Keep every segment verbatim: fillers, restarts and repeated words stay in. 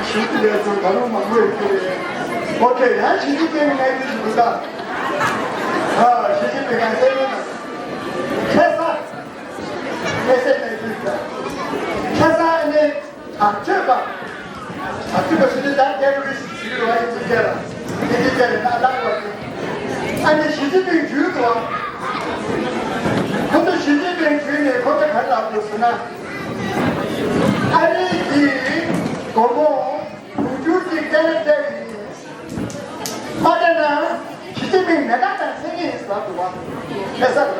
ཞུ་རྒྱུ་ལས་ཚོ་ད་རུང་མང་པོ་ཡོད་ཀྱི་རེད། ཨོ་ཁེ། ཡང་ཞི་ཅིན་ཕིང་ནས་དེ་ཞུ་གི་ད། ཨ། ཞི་ཅིན་ཕིང་ག་ཟེར་ན། ཁ་ས། ཁ་ས་ནས་དེ་ད། ཁ་ས་ནས་དམ་ཆོས་པ། དམ་ཆོས་པ་ཞི་ཅིན་ད་ཏེ་རོ་རི་སི་ཞིག་རེད་བ། ཡིན་ཚུལ་བྱས་ལ་དེ་དེ་བྱས་ལ་ན་ལག་པ་དེ། ཨ་ནི་ཞི་ཅིན་ཕིང་བརྒྱུད་དུ་བ། ཁོ་ཚོ་ཞི་ཅིན་ཕིང་བརྒྱུད་ནས་ཁོ་ཚོ་ག་རེ་ལབ་དགོས་ཟེར་ན། ཨ་རི་གི་སྒོར་མོ་དུང་ཕྱུར་གཅིག་སྟེར་སྟེར་ཡིན། མ་སྟེར་ན་ཞི་ཅིན་ཕིང་མེ་མདའ་དང་འཚོལ་གྱི་ཡིན་ཟེར་འདུག་བ། ཁ་ས་ལ།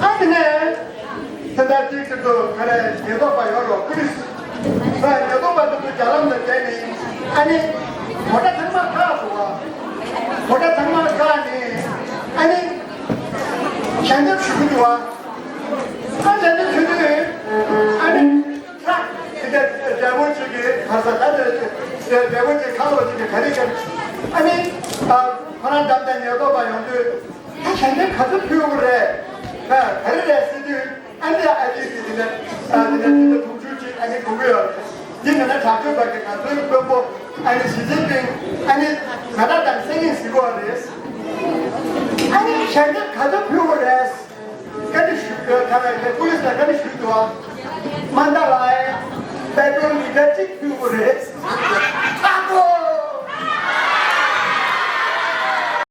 ཨ་དེ་ནས་སེམས་ཐག་གཅིག་གི་དུ་ག་རེ་ཉེན་རྟོག་པ་ཡོད་རོགས་པོ་ལིས། ཉེན་རྟོག་པ་དེ་ཚོ་རྒྱ་ལམ་ལ་བསྡད་ནས། ཨ་ནི་མོ་ཊ་ཚང་མ་བཀག་འདུག་བ། མོ་ཊ་ཚང་མ་བཀག་ནས། ཨ་ནི་ཞལ་འདེབས་ཞུ་གི་འདུག་བ། ཨ་ཞལ་འདེབས་ཞུ་དུས། ཨ་ནི། ཁྲག་དེ་འདྲ་རྒྱལ་པོ་གཅིག་གིས་ཁ་ས་ད་ནས་རྒྱལ་པོ་གཅིག་ཁ་ལོ་གཅིག་གིས་ག་རེ་ག་རེ། ཨ་ནི་ཨ་ཁོ་རང་འགྲམ་དང་ཉེན་རྟོག་པ་ཡོང་དུས། ད་ཞལ་འདེབས་ག་ཚོད་ཕུལ་དགོས་རེད། ཨ་ག་རེ་རེད་ཟེར་དུས། ཨ་ནི་ཨ་ཅེ་གིས་དེ་ནས་ཨ་དེ་ནས་དེ་ནས་དུང་ཕྱུར་གཅིག་ཨ་ནི་དགོས་ཀྱི་ཡོད་རེད། འདི་ནས་ན་དྲག་སྤྱོད་པ་གི་ང་ཚོའི་དཔོན་པོ་ཨ་ནི་ཞི་ཅིན་ཕིང་ཨ་ནི་ང་རང་དང་སེ་ངེས་ཟིག་གོ་རེད། ཨ་ནི་ཞལ་འདེབས་ག་ཚོད་ཕུལ་དགོས་རེད། བཀའ་འདྲི་ཞུ་དགོས། ཁ་ལ་ཡ་པུ་ལིས་ལ་བཀའ་འདྲི་ཞུ་འདུག་ཨ། མ་འདའ་ལ་ཡ་པེ་ཏྲོལ་ལི་ཊར་གཅིག་ཕུལ་དགོས་རེད།